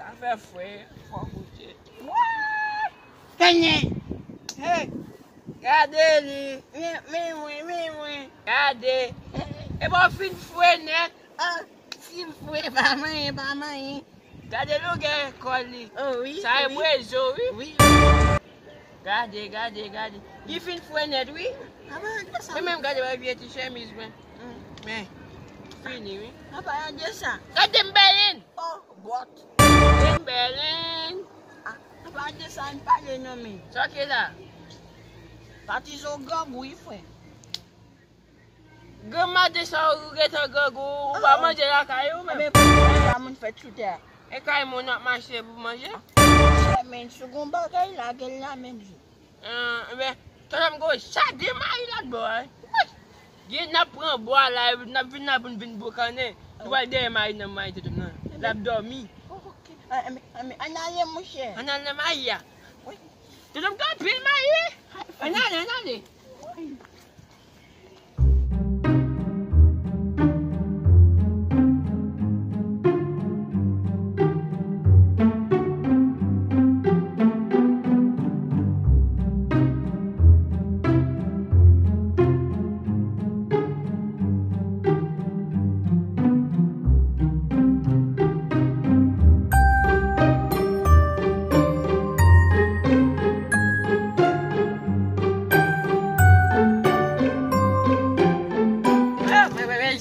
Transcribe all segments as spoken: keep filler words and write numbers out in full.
Afè fre, fò goute. What? Kenyen. Hey. Gade li. Men, men mwen, men mwen. Gade. E bon fin fre nèt. Ah, si l fre, pa manyen, pa manyen. Gade longè kò li. Oh, wi, sa e wi. Bwezo, wi. Wi. Gade, gade, gade. Li fin fre nèt, wi. Apa de sa? Mwen menm gade wè vye ti chemiz mwen. Mm. Men, fini, wi. Apa de sa? Gade m bèlen. Oh, bòt. M bèlen. Ah, apa de sa, n pale non, men. Sa ki la? Patizon grangou, wi, frè. Granmaten sa ou gentan grangou, ou pa manje lakay ou menm. Ebyen, pou sa moun fèt sou tè a. E kay moun ap mache pou manje? Chè, men, si w gon bagay, lage l la menm jou. Ah, ebyen, tonton m gon chak de mari lòt bò a. Gen n ap pran bwa la, n ap vin la pou n vin boukannen. Nou pral dèyè mari nan mari tonton m nan. L ap dòmi. Ok. Ah, ebyen, ebyen, ann ale, monchè. Ann ale nan mari a. Wi. Tonton m gen anpil mari, wi. Ann ale, ann ale.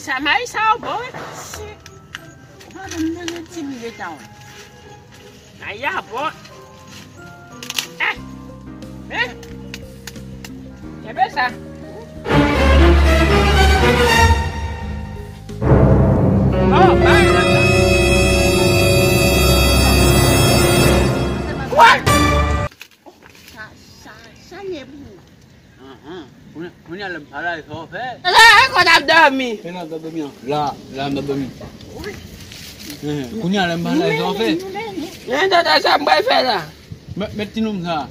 Sa mayi sa yo bon, wi. Ou pa konn manje ti mi de tan, wi. Mayi a bon. Eh! Eh! Kenbe sa. Oh, bay la. What? Sa, sa, sa ye pou ou? Ahan. Kounye, kounye a lè m pale, sa w fè? E, e, e, kon ap dòmi. E la m t ap dòmi an. La, la m t ap dòmi. Ahan. Kounye a lè m pale, sa w fè? Men tata, sa m pral fè la. Met, met ti nonm sa.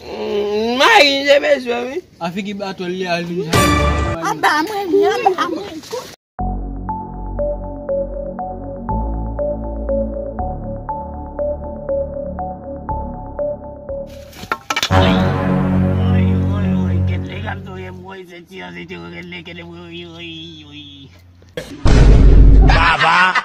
Mm, mayi, m te bezwen, wi. A figi batòl li a, li vin sa. Anba mwen, li anba mwen. Baba.